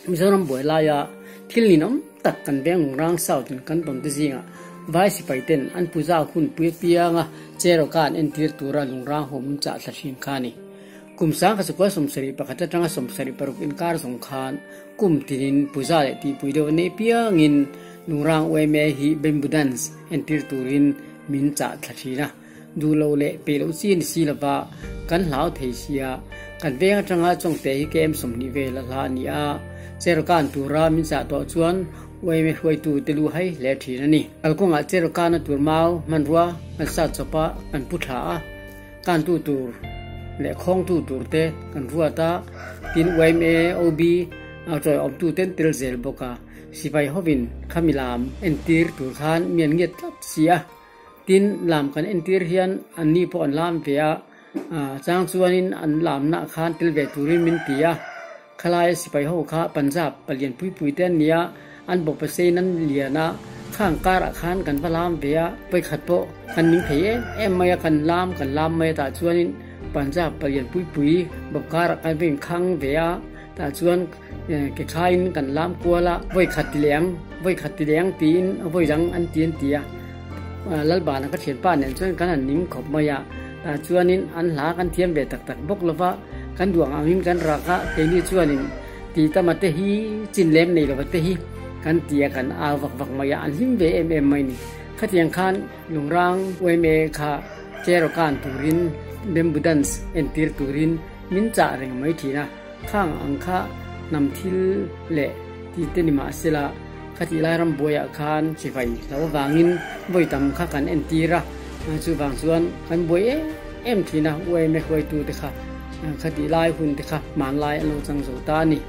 Mizoram buai laia thil ninawm tak kan veng Lungrang South in kan tawn te zingah Vai sipai ten an puja hun pui apianga Cheraw an entir tura Lungrang ho min chah thla thin kha a ni. Kum 19 71 atanga 76 inkar zawng khan kum tinin puja leh tihpui deuh nei piangin Lungrang yma hi Bamboo Dance entir turin min chah thla thin a. Duh loh leh peih loh chi a ni si lova, kan hlau thei sia. Kan veng atanga Chawngte hi KM 20 vel a hla a ni a, Cherkan tura min chah tawh chuan yma hruaitu te lu hai hle thin a ni. Kalkawngah Cherkana tur mau hmanrua kan sat chawp a, kan pu thla a, kantu tur leh khawngtu tur te kan ruat a, tin yma OB a chawiawmtu ten tel zel bawk a, sipai hovin khami lam entir tur khan mi an ngiat tlat si a. Tin, lam kan entir hian anni pawh an lam ve a, chang chuanin an lamna khan tel ve turin min ti a. Khalaia sipai ho kha Punjab palian pui pui te an ni a, an bawpa sein an lian a, khang karah khan kan va lam ve a, vawikhat pawh kan ning thei em em mai a, kan lam kan lam mai a tah chuanin Punjab palian pui pui bawp karah kan va inkhang ve a, tah chuan ke khaiin kan lam kual a, vawikhat ti leh ang, vawikhat ti leh ang tiin vawi dang an ti an ti a. Lalbana ka thianpa nen chuan kan han ning khawp mai a, tah chuanin an hla kan thiam ve tak tak bawk lova, kan duang angin kan rak a, keini chuanin ti tama te hi chin lem nei lova te hi kan ti a, kan au vak vak mai a, an hlim ve em em mai ni. Khatiang khan Lungrang yma kha Cherokhan turin Bamboo Dance entir turin min chah reng mai thin a, khang ang kha hnam thil leh ti te ni mahsela, Khatih lai ram buaiah khan chivai lo avangin vawi tam kha kan entir a, chuvang chuan kan buai em em thin a, yma hruaitute kha khatih lai hun te kha hmanlai an lo chang zo ta a ni.